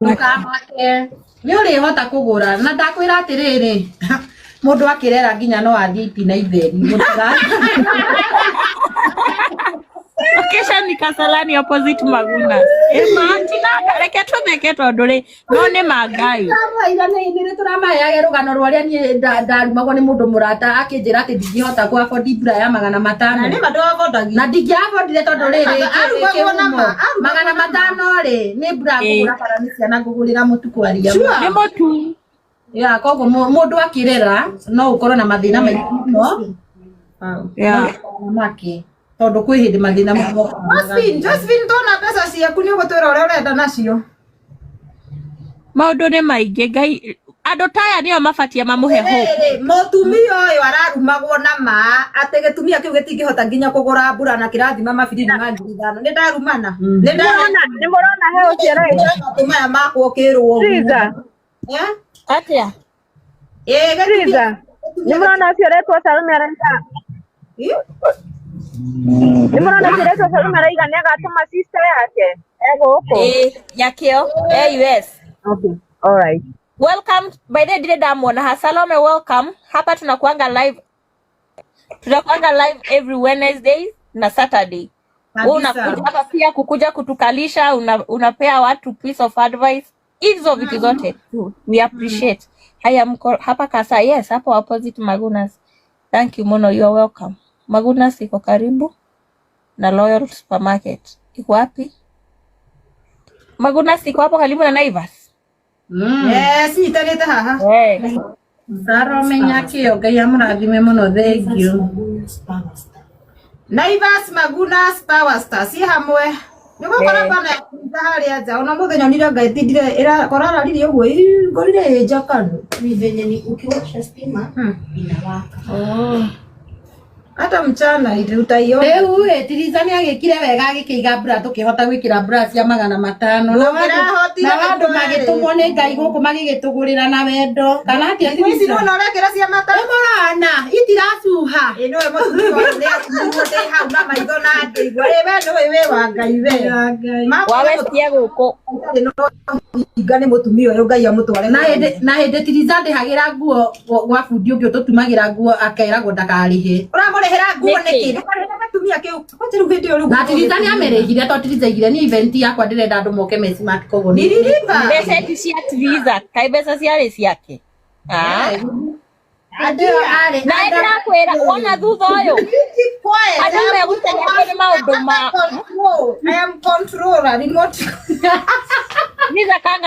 Ndũkamake, nĩ ũrĩhota kũgũra na ndakwĩra atĩrĩrĩ, mũndũ akĩrera nginya no athiĩ itina itheri. Location ni Kasarani opposite Maguna. Ĩma reke tũtheke tondũ rĩ no nĩ ma Ngai. Tũramaheire nĩ tũramaheage rũgano rwa ũrĩa niĩ ndarumagwo nĩ mũndũ mũrata akĩnjĩra atĩ ndingĩhota kũ afford mbura ya magana Na matano. nĩ ma ndwabondagia. Na ndingĩabondire tondũ rĩrĩ Arugagwo na ma, arugagwo magana na ma. matano rĩ nĩ mbura Ĩĩ. ngũgũra kana nĩ ciana ngũgũrĩra mũtu kwaria. Sure. Nĩ mũtu. Ya koguo mũndũ akĩrera no ũkorwo na mathĩna maingĩ mũno. Yeah. Make tondũ kwĩ hĩndĩ mathĩna mokaga. Josephine, Josephine ndona mbeca ciaku nĩ ũgũtwĩra ũrĩa ũrenda nacio. Maũndũ nĩ maingĩ Ngai andũ taya nĩo mabatie mamũhe hope. Rĩrĩ, mũtumia ũyũ ararumagwo na ma atĩ gĩtumia kĩu gĩtingĩhota nginya kũgũra mbura na kĩrathima mabirini ma 5,000. Nĩ ndarumana. Nĩ Nĩmũrona nĩmũrona he ũcio ũraitwo matũ maya makwa ũkĩrwo ũguo. Triza Eh? Atĩa? Ĩĩ, gĩtumia Triza gĩtumia nĩmũrona ũcio ũretwo Salome araiga gĩtumia. nĩmũrona ũcio ũretwo Salome araiga nĩagatũma sister yake egũkũ. Ĩĩ, Nyakĩo, eh US. Okay, all right. Welcome. By the way, ndire ndamuona ha Salome, welcome. Hapa tunakuanga live. Tunakuanga live every Wednesday na Saturday. Wewe Kabisa. unakuja hapa pia kukuja kutukalisha, unapea watu piece of advice. Hizo vitu zote tu. We appreciate. Haya mko hapa Kasa, yes, hapo opposite Magunas. Thank you Mono, you are welcome. Magunas iko karibu na Loyal Supermarket. Iko wapi? Magunas iko hapo karibu na Naivas. Yes, nyitanĩte haha. Hey. Salome Nyakĩo Ngai amũrathime mũno, thank you. Naivas Magunas Power Star ci hamwe. Nĩ gũkora Eh. bana ya harĩa nja ona mũthenya onire Ngai tindire ĩrakora araririe ũguo "Ĩ, ngorire ĩ njakanu. Ni venye ni ukiwasha stima inawaka. Oh. Hata mchana ile utaiona. Rĩu ĩ Tiriza nĩ agĩkire wega agĩkĩiga mbura tũkĩhota gwĩkĩra mbura cia 500 na Ndũngĩrahotire andũ nĩkũrarĩ. magĩtũmwo nĩ Ngai gũkũ magĩgĩtũgũrĩra na wendo kana atĩa Thikũ ici Tiriza? nĩwona ũrekĩra cia mata. Nĩmũrona itiracuha. Ĩ nĩwe mũtumia ũyũ nĩ atumirwo ndĩ hau na maitho na ngĩigua. Ĩ we nĩwe wĩ wa Ngai we. Makwa Wawe cia gũkũ. nĩ no hinga nĩ mũtumia ũyũ Ngai amũtware. Na hĩndĩ Tiriza ndĩhagĩra nguo gwa bundi ũngĩ ũtũtumagĩra nguo akeragwo ndakarĩhe. Ũramũrĩhĩra nguo Nĩkĩ? nĩkĩ? Ndũkarĩhĩra gĩtumia kĩu. Kwanja rĩu hĩndĩ ĩyo rĩu. Na Tiriza nĩ amĩrĩhire tondũ Tiriza aigire ni event yakwa ndĩrenda andũ moke me smart koguo nĩ Nililipa. Mbeca ti cia Triza, kaĩ mbeca ciarĩ ciake. Ah. Hĩndĩ ĩyo arĩ Na ndĩrakwĩra wona thutha ũyũ Keep quiet. andũ megũteng'erio nĩ maũndũ ma Control. I am controller. Remote. Triza kanga